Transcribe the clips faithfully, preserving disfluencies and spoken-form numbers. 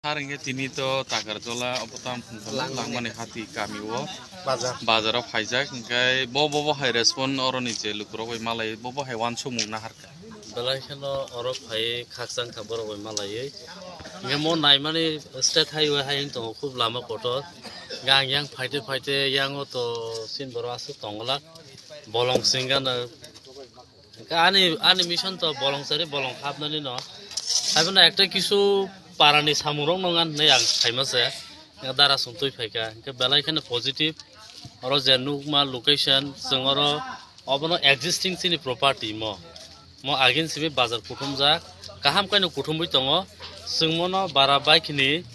Ar hwnkhe tini to Takarjola obo tam hwnkhe Langmani. Langmani hati kami o Bazar. Bazar o phaijak, hwnkhe bo, bo, bo hai respond oroni je lukurok bai malai, bo, bo hai wansukmung naharkha. Belai kheno oro phaiwi khakchang kha borok bai malaiwi. Hwnkhe mo naimani state highway hai wng tongo, khub lama kotor. Hwnkhe ang yang phaite phaite yango to sin borok aswk tongwlak. Bolong singano. Hwnkhe ani, ani mission to bolong chari bolong hapnani no. Haibano ekta kisu parani samungrok no ngan hinwi ang khaima se. Hwnkhe dara song twi phaikha. Hwnkhe belai kheno positive. Oro je nukma location, chwng oro obono existing chini property mo. Mo agin simi bazar kuthumjak. Kaham kaino kuthumwi tongo. Chwng mono bara bai khini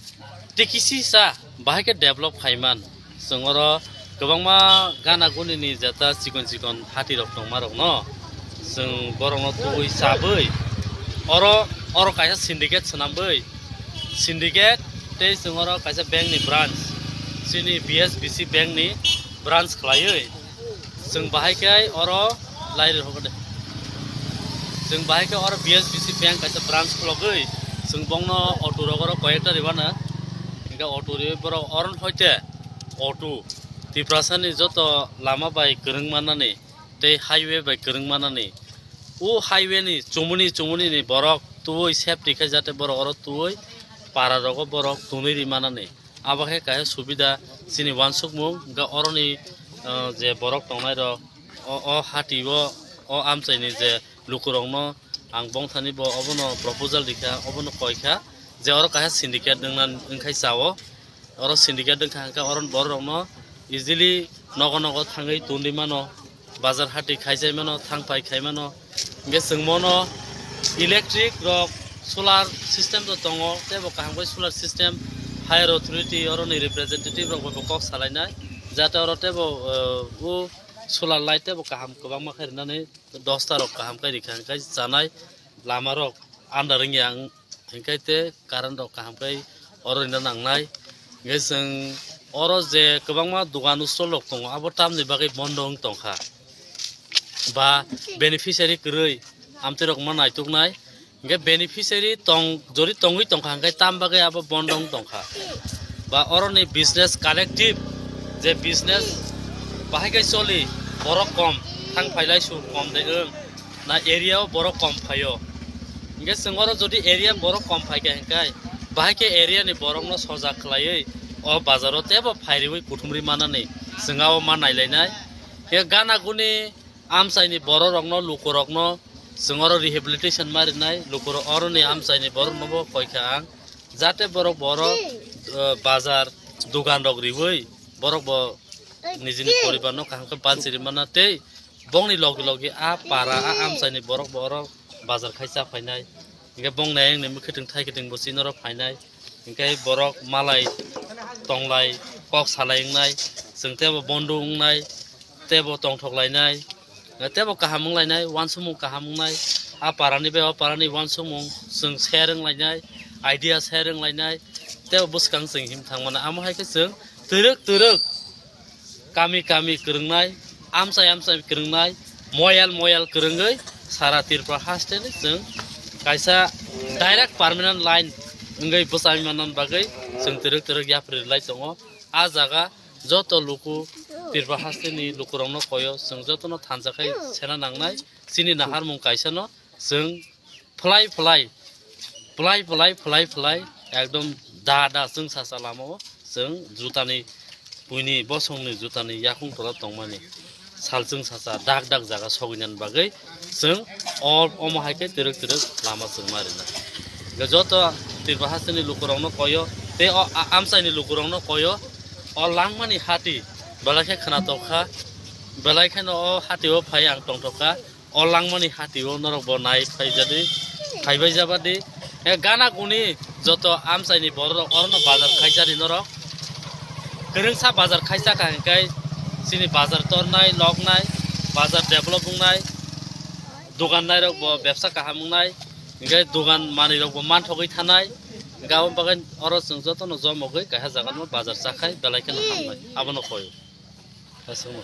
tikisi sa bahai khe develop khaiman. Chwng oro kwbangma gana guni ni jeta chikon chikon hati rok tongma rok no chwng borok no tubui chabwi oro, oro kaisa syndicate swnamwi, syndicate tei chwng oro kaisa bank ni branch, chini B S B C bank ni branch khlaiwi. Chwng bahai khe oro lai rw hwnkhe de. Chwng bahai khe oro B S B C bank kaisa branch khulogwi chwng bongno auto rok oro koi ekta rwmano. Hwnkhe auto rwui borok oro hoite auto Tiprasani joto lama bai kwrwng manani tei highway bai kwrwng manani. O highway ni chumuni chumuni ni borok tubui safety khe jate borok oro tubui para rogo borok tunui ri manani. Abo khe kaisa subida chini wansukmung, hwnkhe oroni, ah, je borok tongnai rok, o, o hati o, o amchaini je lukurokno ang bongthani bo obono proposal rikha, obono koikha je oro kaisa syndicate wngna, wngkhai chao. Oro syndicate wngkha hwnkhe oro borok rokno easily nogo nogo thangwi tundui mano. Bazar hati khaijai mano, thang phai khai mano. Hingke chwng mono electric rok solar system to tongo, tebo kaham khe solar system higher authority oroni representative rok bai bo kok salainai, jate oro tebo, eh, o solar light tebo kaham kwbangma khe rinani dosta rok kaham khe rikha, hingke chanai lama rok andar wngya wng. Hingke te current rok kaham khe oro rina nangnai. Hingke chwng oro je kwbangma dogan stall rok tongo, abo tamni bagwi bondo wng tongkha? Ba beneficiary kwrwi amtwi rok ma naituknai. Hingke beneficiary tong, jori tongwi tongkha, hingke tam bagwi abo bondo wng tongkha? Ba oroni business collective je business bahai khe choli, borok kom, thang phailai su kom de wng. Na area o borok kom phaio. Hingke chwng oro jodi area borok kom phaikha hingkai, bahai khe area ni borok no sojak khlaiwi o bazar o tebo phairiwi kuthumri manani chwng o ma nailainai. Hingke gana guni amchai ni borok rok no, luku rok no chwng oro rehabilitation ma rinai, luku rok oroni amchai ni borok no bo koikha ang, jate borok bo oro, eh, bazar dogan rok riwi borok bo nijini poribar no kaham khe banchiri mana tei bongni logi logi a para a amchaini borok bo oro bazar khai cha phainai. Hingke bong nai wngni mwkhwtwng thai kwtwng bo chini oro phainai. Hingke borok malai tonglai kok salai wngnai, chwng tebo bondo wngnai, tebo tongthok lainai, tebo kaham wng lainai, uansukmung kaham wngnai. A parani bai o parani uansukmung chwng share wng lainai, idea share wng lainai, tebo bwskang chwng him thang mano. Amo hai khe chwng twrwk twrwk kami kami kwrwngnai, amchai amchai kwrwngnai, moyal moyal kwrwngwi sara Tripura hasteni chwng kaisa direct permanent line wngwi bwchai manna bagwi chwng twrwk twrwk yapri rwlai tongo. A jaga joto luku Tripura hasteni lukurokno koyo, chwng jotono thansa khai sena nangnai, chini naharmung kaisano chwng phlai phlai, phlai phlai, phlai phlai, ekdom da da chwng sacha lama o chwng jutani buini bosongni jutani yakung tora tongmani salchwng sacha dak dak jaga sogwinani bagwi chwng o, omo hai khe twrwk twrwk lama chwngma rina. Hingke joto Tripura hasteni lukurokno koyo tei o a-, amchaini lukurokno koyo, o langmani hati belai khe khwnatok kha, belai kheno o hati o phai ang tongthok kha. O langmani hati o norok bo nai phai jadi, phaibai jabadi. E gana guni joto amchaini borok rok orono bazar khaisadi norok. Kwrwngsa bazar khaisa kha hingkai chini bazar tornai, loknai, bazar develop wngnai, dogan nairok bo bebsa kaham wngnai, hingkai dogan manwi rok bo manthogwi thanai. Hingke abo bagwi oro chwng jotono jomogwi kaisa jaga no bazar chakhai belai kheno hamnai. Abono koi. Aswkno.